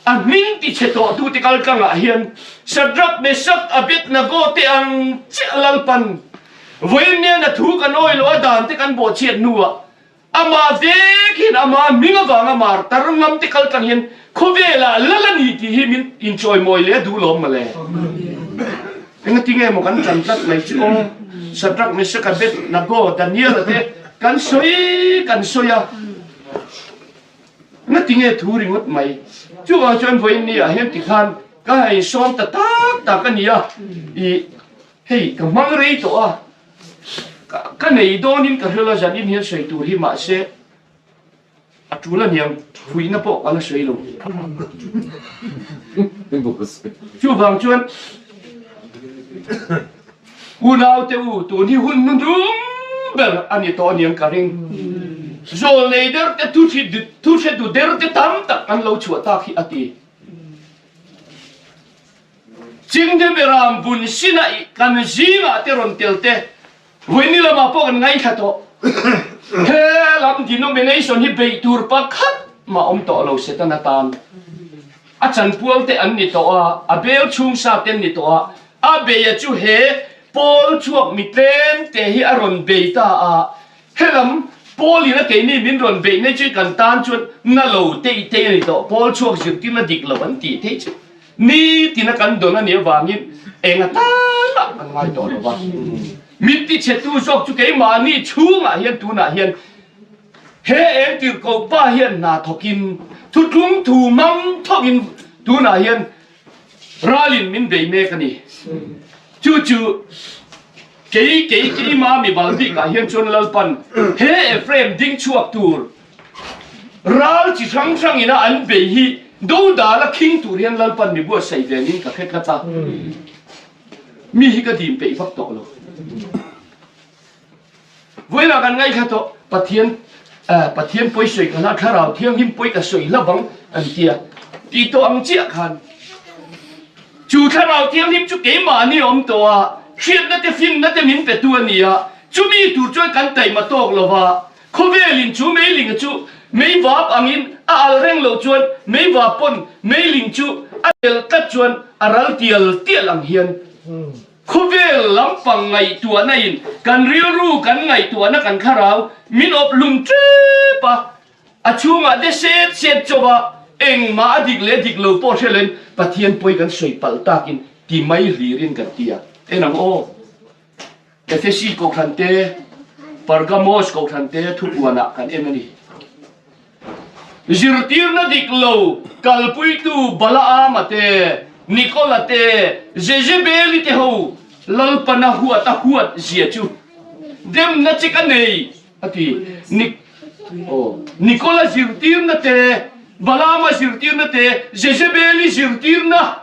a hming ti chhe tawhtute kal tlangah hian Shadrach, Meshach, Abednego te ang chiah Lalpan vawiin nian a thu kan awi loh a dan te kan bawhchhiat hnuah Amah vek hian ama hming avanga martar ngam te kal tlang hian khawvelah lal a ni tih hi min inchawimawi leh a duh lawm mawle. Engati nge maw kan tan tlat mai chu aw. Shadrach, Meshach, Abednego, Daniel-a te kan sawi kan sawi a. Engati nge thu ringawt mai. Chuvang chuan vawiin ni ah hian tikhan ka hei sawm ta tak tak a ni a. Ih hei ka hmang rei tawh a. Ka nei dawnin ka hrilh a, zanin hian sawi tur hi mahse a tul aniang, fuihna pawh ka la sawi lo. Chuvang chuan unaute u, tun hi hun nunrung ber a ni tawh aniang ka ring. Zawl nei der te, thu hretu der te tam tak an lo chhuah tak hi a ti. Chingte beram vun sina i kan zingah te rawn tel te vawiin lamah pawh kan ngaithla tawh. He lam denomination hi beih tur pakhat mah awm tawh lo Setana tan. A chanpual te an ni tawh a, a bel chhung sa te an ni tawh a, a beia chu he pawl chhuak mi tlem te hi a rawn bei ta a, Helam Paul in a keini min rawn beih mai chu kan tan chuan na lo teih teih a ni tawh. Paul chhuak zirtirna dik lo an tih theih chu nitina kan dawn a nih avangin eng atan mah kan ngai tawh lo va. Min tichhetu zawk chu keimahni chhungah hian tunah hian he eng tirhkoh pa hian hna thawkin thutlung thu mang thawkin tunah hian Ralin min bei mek a ni. Chu chu kei kei keima mi bal bikah hian chuan Lalpan he Ephraim ding chhuak tur ral chi hrang hrang ina an bei hi dodal a khing tur hian Lalpan mi buatsaih ve niin ka hre tlat a. Mi hi ka dim peih vak tawh lo. Vawiinah kan ngaithla tawh, Pathian Pathian pawi sawi ka hla, Thlarau Thianghlim pawi ka sawi hla bang an ti a, tih tawh ang chiah khan chu Thlarau Thianghlim chu keimahni awm tawh a, hriatna te finna te min petu a ni a, chumi tur chuan kan taima tawk lo va, khawvelin chu meiling chu meivap angin a al reng loh chuan meivap pawn meiling chu a del tlat chuan a ral tial tial ang hian. Khawvel lampang ngaihtuahna in kan rilru kan ngaihtuahna kan thlarau min awp hlum tep a, a chhungah te set set chawp a, engmah a dik leh dik lo pawh hre loin Pathian pawi kan sawi palh takin ti mai hlirin kan ti a. En ang aw. Efesi kohhran te, Pergamos kohhran te thupuanah kan en a ni. Zirtirna dik lo kalpuitu Balaama te, Nikola te, Jezebeli te ho Lalpana huat a huat zia chu demna che ka nei a ti. Nikola zirtirna te, Balaama zirtirna te, Jezebeli zirtirna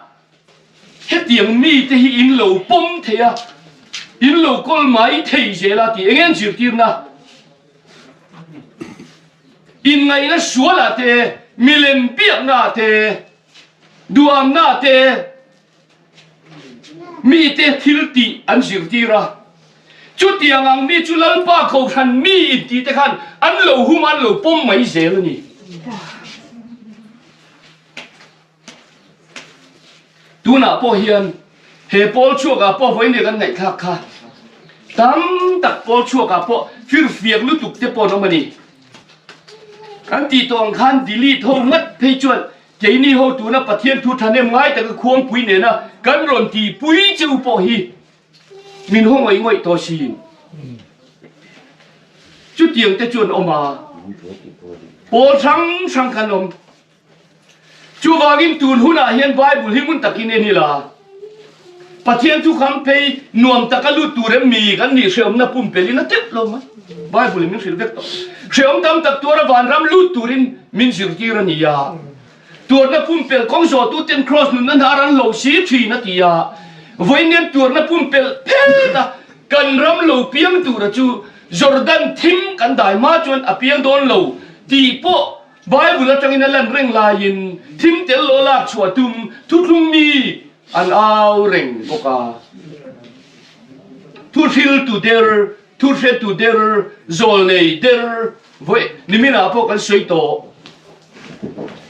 Hetiang mite hi in lo pawm thei a, in lo kawl mai thei zel a tih eng en zirtirna? Inngaihna sualah te, milem biaknaah te, duhamnaah te mite thil tih an zirtir a. Chutiang ang mi chu Lalpa Kohhran mi intih te khan an lo hum a, an lo pawm mai zel a ni. Tunah pawh hian he pawl chhuakah pawh vawiin kan ngaihthlak kha tam tak pawl chhuakah pawh firfiak lutuk te pawh an awm a ni. Kan tih tawh ang khan delete ho ngat phei chuan keini ho tuna Pathian thu thahnem ngai taka khuangpui nena kan rawn tihpui che u pawh hi min haw ngawih ngawih tawh sin. Chutiang te chu an awm a, pawl hrang hrang khan awm. Chuvangin tun hunah hian Bible hi ngun takin en ila, Pathian thu kham phei nuam taka lut tur em mi kan nih hreawmna pumpelhin a teuh lo mai. Bible in min hrilh vek tawh. Hreawm tam tak tuara vanram lut turin min zirtir a ni a. Tuarna pumpelh kawng zawhtuten Kraws nunna hnar an lo si thin a ti a. Vawiin tuarna pumpelh phet a kan ram lo piang tura chu Jordan thim kan dai hma chuan a piang dawn lo tih pawh Bible atangin a lan reng laiin thim tel lo lak chhuah tum thuthlung mi an au reng bawk a. Thuhriltu der, thuhretu der, zawlnei der vawi niminah pawh kan sawi tawh.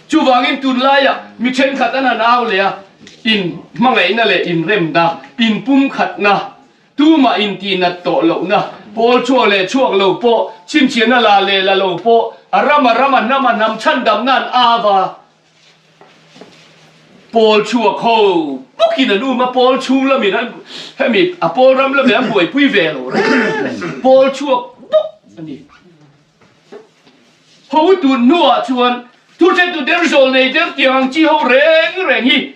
Chuvangin tunlaiah mi thenkhat an han au leh a, in hmangaihna leh inremna, inpumkhatna, Tumah intihnat tawh lohna, pawl chhuak leh chhuak lo pawh, chhinchhiahna la leh la lo pawh, a ram a ram a hnam a hnam chhandamna an av a. Pawl chhuak ho bawkin an um a, pawl chhung lamin an hemi a pawl ram lamin an buaipui ve lo reng reng, pawl chhuak bawk a ni. Ho tun hnuah chuan thuhretu der zawl nei der tiang ang chi ho reng reng hi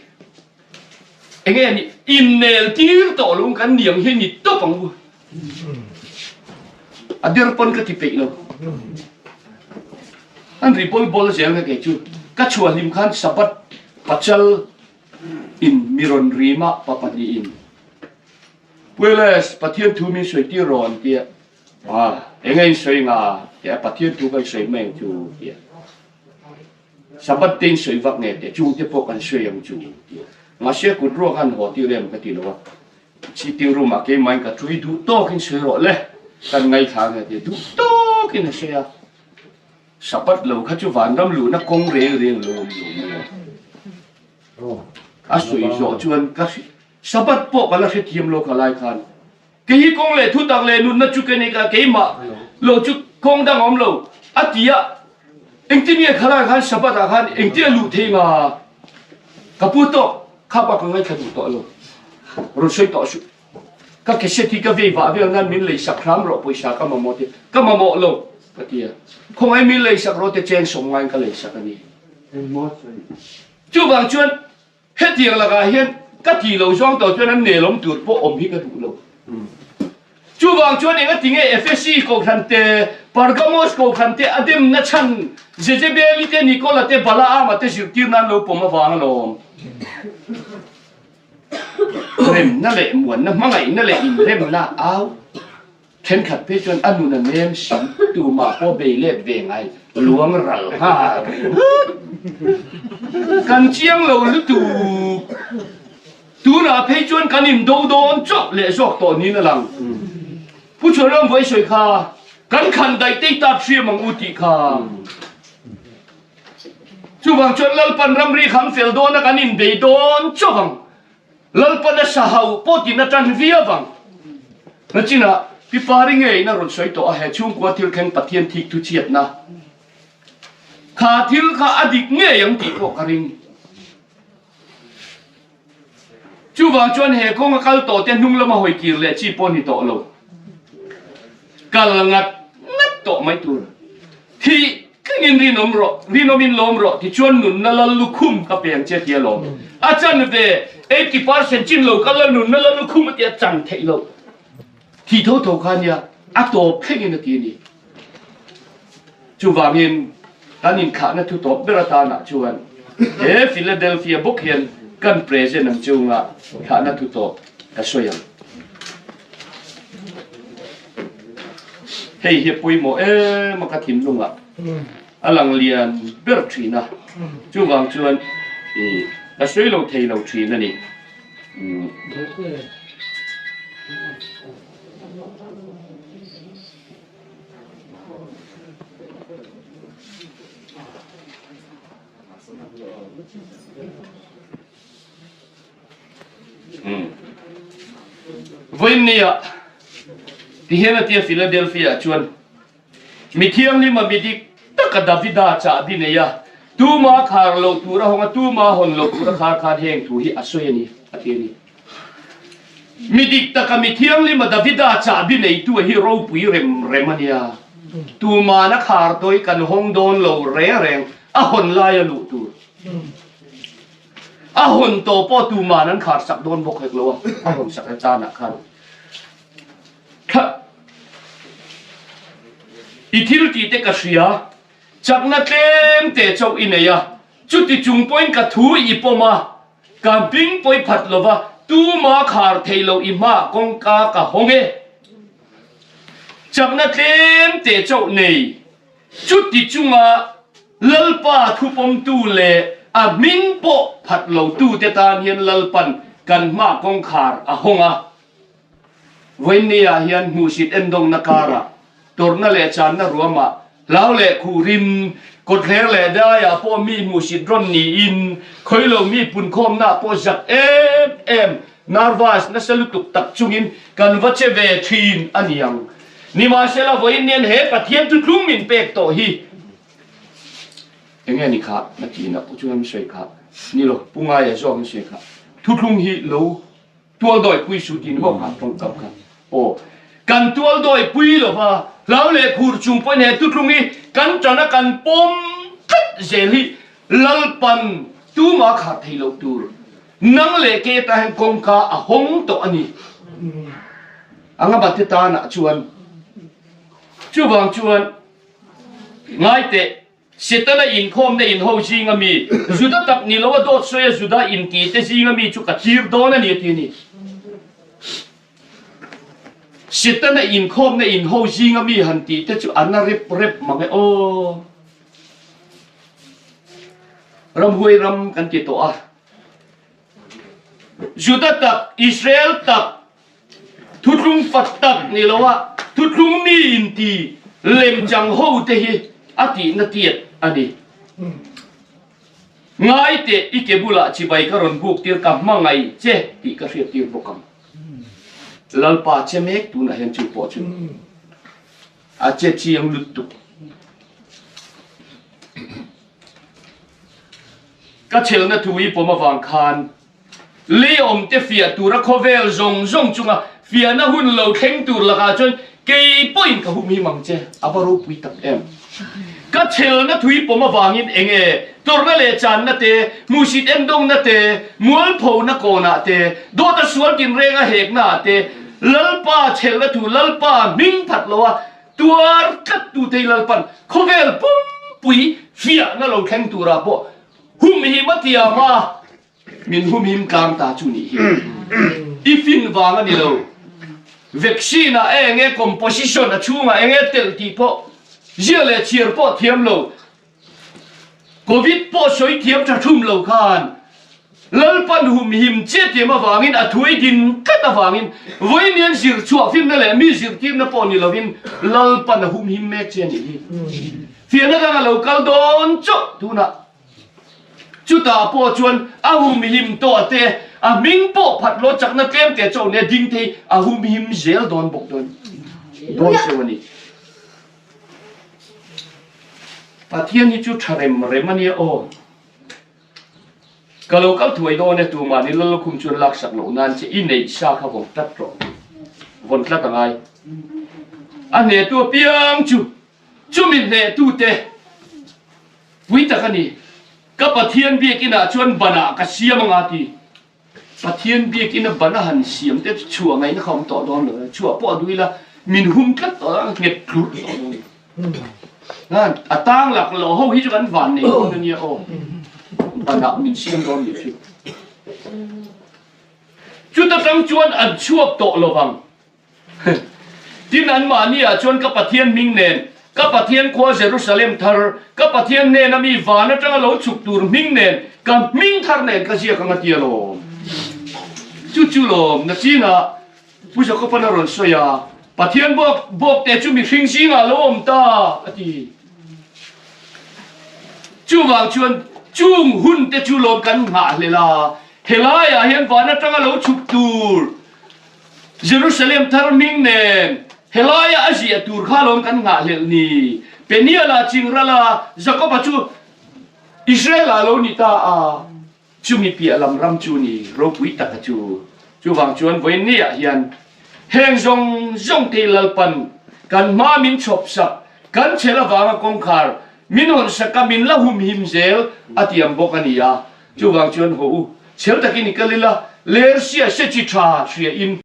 Enge a nih? Innel tir tawh lo kan niang hi ni tawp ang u. A der pawn ka ti peih lo. An ri bawl bawl zel nga kei chu. Ka chhuah hlim khan Sabbath pachal in mi rawn rim a pa pahnihin Pueles Pathian thu min sawi tir rawn tia. Ah, enge in sawi nga tia Pathian thu kan sawi mai ang chu tia. Sabbath te in sawi vak nge teh chung te pawh kan sawi ang chu ti a. Mahse kut ruak han haw tir em ka ti lo a. Sitting room ah keimahin ka tui duh tawkin sawi rawh le kan ngaithla nge ti a duh tawkin a sawi a. Sabbath lo kha chu vanram luhna kawng reng reng lo awm lo mai a. A sawi zawh chuan ka Sabbath pawh ka la hrethiam lo kha lai khan. Kei hi kawng leh thutak leh nunna chu ka nei ka, keimah lo chu kawng dang a awm lo, a ti a. Engtin nge khalai khan Sabbath ah khan engtin a luh thei nga? Ka pu tawk, kha pa ka ngaithla duh tawh lo. Rawn sawi tawh suh. Ka cassette hi ka vei vah vel nan min leisak hram rawh pawisa ka mamawh te. Ka mamawh lo, ka ti a. Khawngaih min leisak rawh te cheng sawm ngaiin ka leisak a ni. Chuvang chuan Hetiang lakah hian ka tih lo zawng tawh chuan an nelawm tur pawh awm hi ka duh lo. Chuvang chuan enga tinge Efesi kohhran te, Pergamos kohhran te a demna chhan Jezebeli te, Nikola te, Balaama te zirtir nan lo pawm avang alawm. Remna leh muanna, hmangaihna leh inremna au. Thenkhat phei chuan a nun a nem si, tumah pawh bei let ve ngai luang ral nghal ringawt. Kan chiang lo lutuk. Tunah phei chuan kan indo dawn chauh leh zawk tawh niin a lang. Pu Chhuanram vawi sawi kha kan khan daih tei tat hriam ang u tih kha. Chuvang chuan Lalpan ramri kham fel dawna kan inbei dawn chauh ang. Lalpan a sa hauh pawh tin a tan viau ang. Nachinah Pi Pari ngeiin a rawn sawi tawh a, he chhungkua thil thleng Pathian thik thu chhiatna kha thil kha a dik ngei ang tih pawh ka ring. Chuvang chuan he kawng a kal tawh te hnung lama hawi kir leh chi pawh ni tawh lo. Kal ngat ngat tawh mai tur. Thih thlengin rinawm rawh, rinawmin lawm rawh tichuan nunna lal lukhum ka pe ang che tia lawm. A chan ve 80% chin lo kal la nunna lal lukhum a tia chan theih loh. Thih tho tho kha nia a tawp thlengin a ti a ni. Chuvangin kan inthlahna thu tawp ber atanah chuan he Philadelphia bawk hian kan present ang chunga thlahna thu tawp ka sawi ang. Hei hi a pawimawh em a ka thinlungah a lang lian ber thin a, chuvang chuan ka sawi lo thei lo thin a ni. Vawiinnia tihian a tia Philadelphia ah chuan mi thianghlima mi dik taka Davida chahbi nei a, tuma khar loh tur a hawng a, tuma hawn loh tur a khar khan heng thu hi a sawi a ni a ti a ni. Mi dik taka mi thianghlima Davida chahbi neitu hi ropui rem rem a nia. Tuman a khar tawi kan hawng dawn lo reng reng a hawn lai a luh tur. A hawn tawh pawh tuman an khar sak dawn bawk hek lo a, a hawn sak e tanah khan. Thla I thil tih te ka hria, chakna tlem te chauh i nei a, chuti chung pawhin ka thu i pawm a, Ka hming pawi phat lova tuma khar thei lo i hma kawngka ka hawng e. Chakna tlem te chauh nei chuti chunga Lalpa thupawmtu leh a hming pawh phat lo tute tan hian Lalpan kan hma kawngkhar a hawng a. Vawiinniah hian hmuhsit endawngna karah, tawrhna leh channa ruamah, hlau leh khurin, kawtthler leh daiah pawh mi hmuhsit rawn niin, khawilo mi punkhawmnaah pawh zak em em, nervous, nasa lutuk tak chungin kan va che ve thin a ni ang. Nimahsela, vawiinnian he Pathian chu tlum min pek tawh hi. Enge ni kha? Na tiin a pu chuan an sawi kha. Ni lo, Pu Ngaia zawk an sawi kha. Thuthlung hi lo. Tualdawi pui su tih ni maw kha tawngkam kha aw kan tualdawi pui lova hlau leh khur chung pawhin he thutlung hi kan tan a kan pawm tlat zel hi Lalpan tuma khar thei loh tur nang leh ke ta hian kawngka a hawng tawh a ni anga bate tanah chuan chuvang chuan ngai teh Setana inkhawmna inho zinga mi, Juda tak ni lo a dawt sawi a Juda inti te zinga mi chu ka thlir dawn a ni a ti a ni. Setana inkhawmna inho zinga mi han tih te chu a na rep rep mang e aw. Ramhuai ram kan ti tawh a. Juda tak, Israel tak, Thuthlung fat tak ni lo a, thuthlung mi inti lemchang ho te hi a tihna tiat a ni. Ngai teh i ke bulah chibai ka rawn buk tir ka hmangaih che tih ka hriat tir bawk ang. Lalpa che mek tunah hian chu pawh chu a che chiang lutuk. Ka chhelna thu i pawm avang khan Leiawm te fiah tura khawvel zawng zawng chunga fiahna hun lo thleng tur lakah chuan kei pawhin ka humhim ang che, a va ropui tak em. Ka chhelna thui pawm avangin eng e, tawrhna leh channa te, hmuhsit endawngna te, mualphona kawnah te, dawta sual tinrenga hekna ah te, Lalpa chhelna thu Lalpa hming phat loa tuar tlat tute hi Lalpan khawvel pumpui fiahna lo thleng turah pawh humhim a tiam a. Min humhim tlang ta chu nih hi. I fin vang a ni lo. Vaccine ah eng nge composition a chhungah eng nge telh tih pawh ziah leh chhiar pawh thiam lo. Covid pawh sawi thiam tha thum lo khan Lalpan humhim chiah thiam avangin a thui din tlat avangin vawiin zir chhuah finna leh mi zirtirna pawh ni lovin Lalpan a humhim mek che a nih hi. Fiahna dang a lo kal dawn chauh tunah. Chutah pawh chuan a humhim tawh te, A hming pawh phat lo chakna tlem te chauh nia ding thei a humhim zel dawn bawk dawn dawn cheu a ni. Pathian hi chu tha rem rem a nia aw. Ka lo kal thuai dawn e tumah ni Lallukhum chuan laksak loh nan che i neih sa kha vawn tlat rawh. Vawn tlat a ngai. A hnehtu apiang chu chumi hnehtute pui tak a ni. Ka Pathian biakinah chuan banah ka siam anga ti. Pathian biakina ban a han siam te chu chhuah ngaihna kha awm tawh dawn lo e. Chhuah pawh a duh ila min hum tlat tawh a, nghet tlurh tawh dawn lo. A tang lak loh ho hi chu kan van nei dawn a nia aw. Banah min siam dawn nih chu. Chuta tang chuan an chhuak tawh lo vang. Tin, anmahni ah chuan ka Pathian hming nen, ka Pathian khua Jerusalem thar, ka Pathian hnena mi van atanga lo chhuk tur hming nen, ka hming thar nen ka ziak ang a ti alawm. Chu chu lawm, nachinah Pu Jakoban a rawn sawi a, Pathian bawk bawkte chu mihring zingah a lo awm ta, a ti. Chuvang chuan chung hun te chu lawm kan nghahhlelh a, helaiah hian van atanga lo chhuk tur, Jerusalem thar hming nen helaia a ziah tur kha lawm kan nghahhlelh ni. Peniel-a chingrala Jakob-a chu Israel-ah a lo ni ta a, chumi piah lam ram chu ni ropui taka chu. Chuvang chuan vawiinniah hian heng zawng zawng te Lalpan kan hma min chhawp sak, kan chhel avanga kawngkhar min hawn sak a min la humhim zel a tiam bawk a ni a. Chuvang chuan haw u, chhel takin i kal ila, ler sia se chi tha hria in,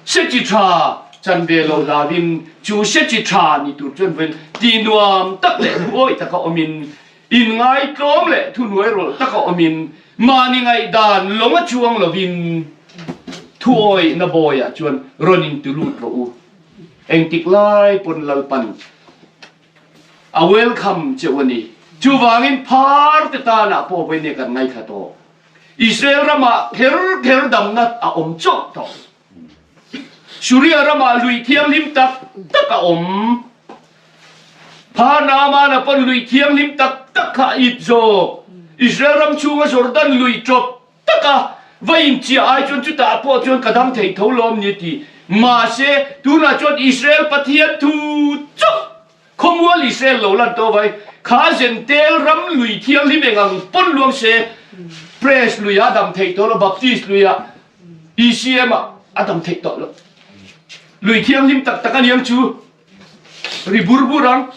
se chi tha chan ve lo hlau in, chu se chi tha ni tur chuan vawiin ti nuam tak leh thu awih taka awm in, in ngaitlawm leh thu hnuai rawlh taka awm in, mahni ngaihdan lawng a chuang lo in, thu awihna bawiah chuan rawn in ti lut rawh u. Engtik lai pawn Lalpan A welcome cheu a ni. Chuvangin phar te tanah pawh vawinia kan ngaithla tawh. Israel ramah kher kher damna a awm chauh tawh. Suria ramah lui thianghlim tak tak a awm. Phar Naamana pawn lui thianghlim tak tak kha a ip zawk. Israel ram chhunga Jordan lui ṭawp taka va inchiah ai chuan chutah pawh chuan ka dam thei tho lawm ni ti. Mahse, tunah chuan Israel Pathian thu chauh khawmual Israel lo lan tawh vai kha Zentel ram lui thianghlim eng ang pawn luang se Press luiah a dam theih tawh lo, Baptist luiah, ECM ah a dam theih tawh lo. Lui thianghlim tak tak a niang chu. Ri bur bur ang.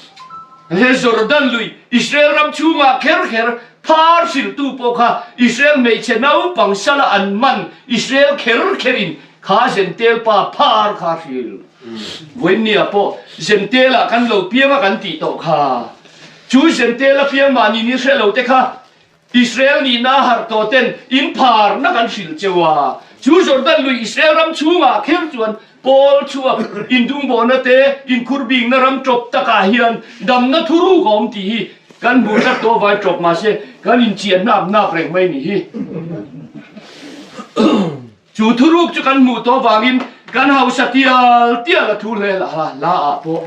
He Jordan lui Israel ram chhungah kher kher phar hrilhtu pawh kha Israel hmeichhe naupang sala an man Israel kher kherin kha Zentel pa phar kha hrilh. Vawiinnia pawh Zentelah kan lo piang a kan tih tawh kha. Chu Zentel a piang mahni ni hre lo te kha Israel nihna a harh tawh ten in pharna kan hrilh cheu a, chu Jordan lui Israel ram chhungah kher chuan pawl chhuak indungbawhna te inkhur bingna ram tawp takah hian damna thuruk a awm tih hi kan hmuh tlat tawh vai tawp mahse kan inchiah hnap hnap reng mai ni hi. Chu thuruk chu kan hmuh tawh vangin kan hausa tial tial a thu hle lah a, la ah pawh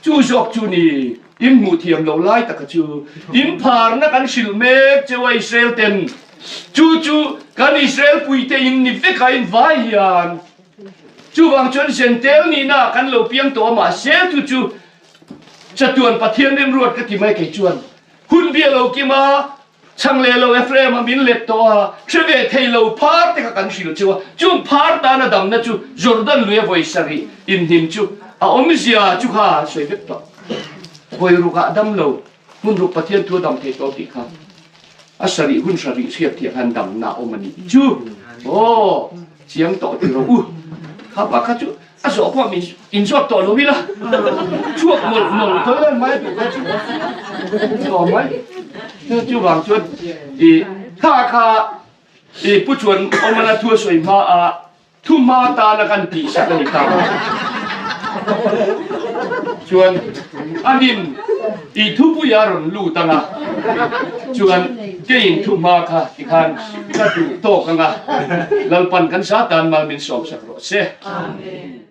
chu zawk chu ni in hmuh thiam lo lai taka chu in pharna kan hrilh mek cheu a Israel ten chu chu kan Israel puite in ni vek a in vai hian chuvang chuan Zentel nihna ah kan lo piang tawh a mahse chu chu chatuan Pathian remruat ka ti mai kei chuan hun bia lo kim a Chhang leh lo Ephraim a min let tawh a, hre ve thei lo phar te kha kan hrilh chu a, chung phar tana damna chu Jordan lui a vawi sarih inhnim chu a awmzia chu kha an sawi vek tawh. Vawi rukah dam lo, hmun ruk Pathian thu a dam thei tawh tih kha a sarih hun sarih hriat thiah khan damna a awm a ni tih chu aw chiang tawh ti rawh u. Kha pa kha chu A zawh pawh min inzawt tawh lo ila, chhuak mawlh mawlh tawh ila mai duh kha chu tawh mai. Chuvang chuan i kha kha i pu chuan awmana thu a sawi hma a thu hma tana kan tih sak a ni ta. Chuan anin i thupui a rawn lut ang a, chuan keiin thu hma kha tikhan ka duh tawk ang a, Lalpan kan sa tan mal min sawmsak rawh se. Amen.